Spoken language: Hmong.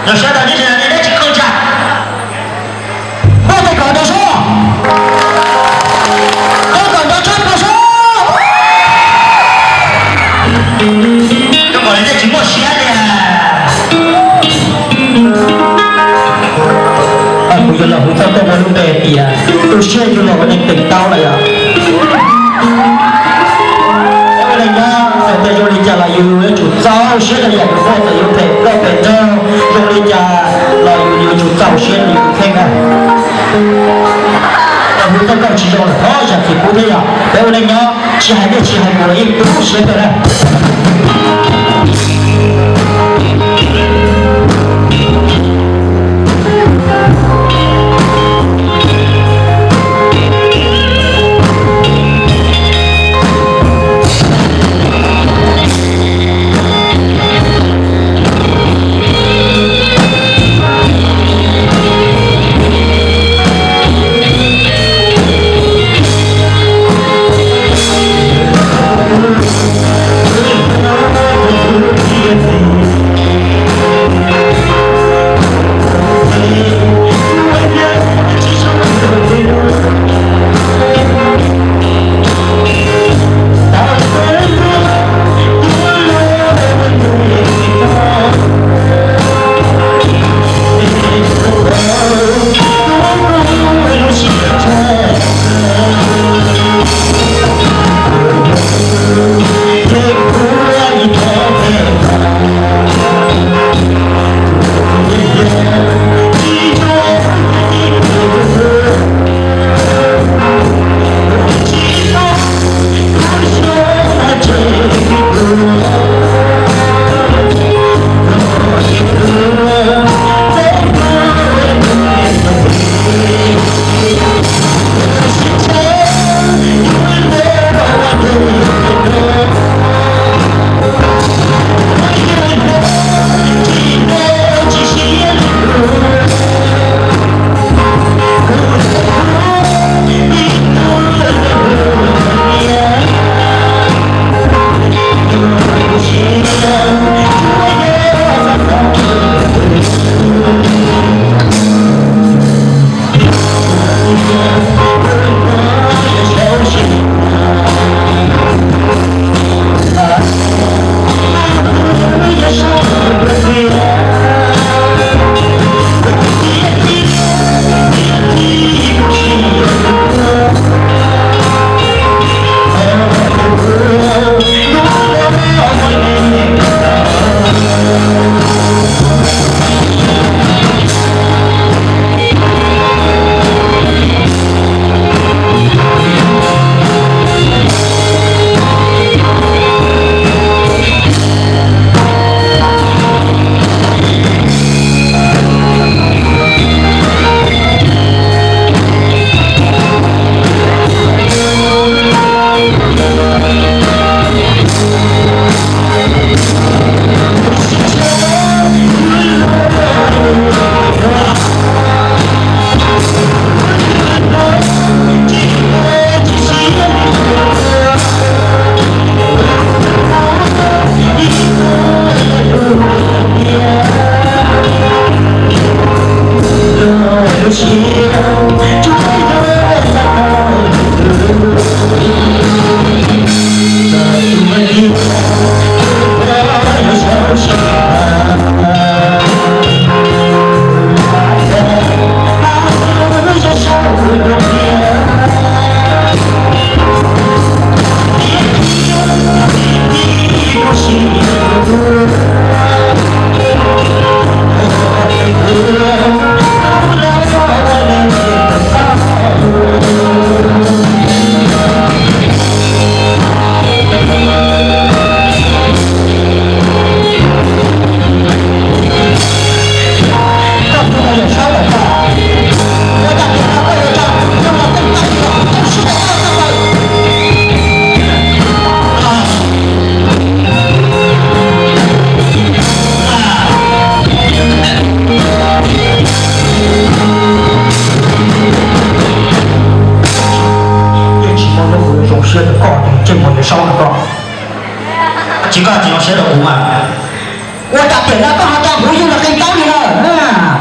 Yog sawv daws nej tsis hais li dab tsi qw ntsa. Muaj tes kom nrov sub, tes kom nrov tshaj plaws sub. Zoo nkaus li nej tsis muaj siab li. Kuv yuav los kuv txoj koj ua lub npe tias tu siab yug los ua neeg teem taub lawm yom. Ua neeg nyob txawm tias zoo li cas los yus yuav tsum txaus siab rau yam yus muaj, txawm yuav phem loj phem ntsawg zoo li cas los yus yuav tsum txaus siab rau yus tus kheej na. Yog hu txoj koj tsis zoo lawm thov zam txim pub thiab yom. Peb ua neej nyob tsis hais dej tsis hais kuv los yeej tu siab kawg na. Yeej tsis muaj lub kuv zoo siab rau koj, yeej tseem mus yuav saub rau koj. Tsis koj tsis zoo siab rau kuv mas. Ua cas tiam no koj ho tso kuv yug los qee taub li no na?